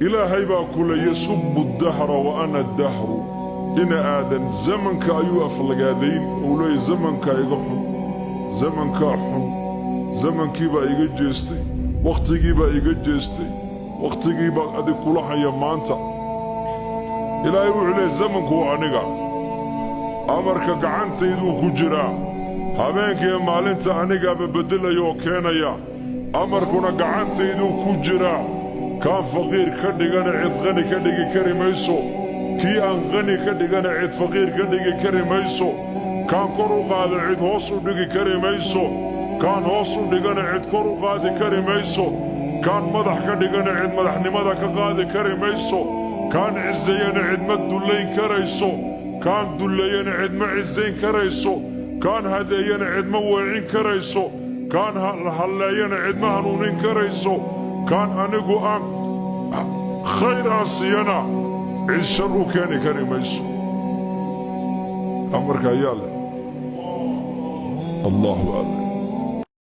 Ilaahay baa kule yasubu dahra wa ana dahru. Ina aadan zamanka ayuu aflagaadayn, uu leeyahy zamankaa iga xun, zamankaa xun, zamankiibaa iga jeestay, wakhtigiibaa iga jeestay, wakhtigiibaa adig kula haya maanta. Ilaahay wuxuu leeyahy zamanku waa aniga, amarka gacantayduu ku jiraa, habeenkiiyo maalinta anigaaba beddelaya oo keenaya, amarkuna gacantayduu ku jiraa. Kaan faqiir ka dhigana cid qani ka dhigi kari mayso, kii aan qani ka dhigana cid faqiir ka dhigi kari mayso, kaan kor u qaado cid hoos u dhigi kari mayso, kaan hoos u dhigana cid kor u qaadi kari mayso, kaan madax ka dhigana cid madaxnimada ka qaadi kari mayso, kaan ciseeyana cid ma dullayn karayso, kaan dulleeyana cid ma cisayn karayso, kaan hadeeyana cid ma weecin karayso, kaan halleeyana cid ma hanuunin karayso, kaan anigu aan khayr aan siiyana cid shar u keeni kari mayso. Amarka ayaa leh, Allahu alle.